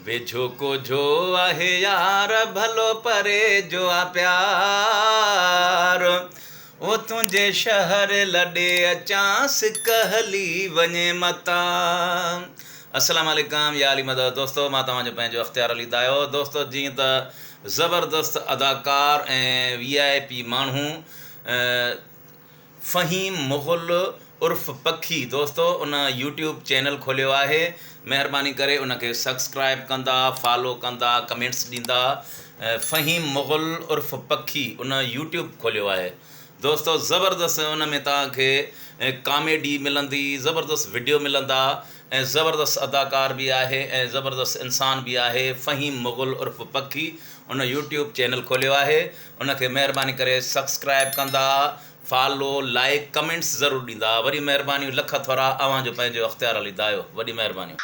ويجهو ڪوجهو آهي يار ڀلو پري جو آ پيار او تنهنجي شهر لڏي اچان سڪ هلي وڃي متان. السلام عليڪم يا علي مدد دوستو مان توهان جو پنهنجو اختيار علي دايو دوستو جيئن ته زبردست اداڪار ۽ وي آء پي ماڻهو فهيم مغل عرف پکي دوستو ان يوٽيوب چينل کوليو آهي مهرباني ڪري ان کي سبسڪرائب ڪندا فالو ڪندا ڪمينٽس ڏيندا فهيم مغل عرف پکي ان يوٽيوب کوليو آهي دوستو زبردست ان ۾ توهان کي ڪاميڊي ملندي زبردست وڊيو ملندا ۽ زبردست اداڪار به آهي ۽ زبردست انسان به آهي فهيم مغل عرف پکي ان يوٽيوب چينل کوليو آهي ان کي مهرباني ڪري سبسڪرائب ڪندا فالو لائيڪ ڪمينٽس ضرور ڏيندا وڏي مهربانيون لک ٿورا اوهان جو پنهنجو اختيار علي دايو وڏي مهربانيون.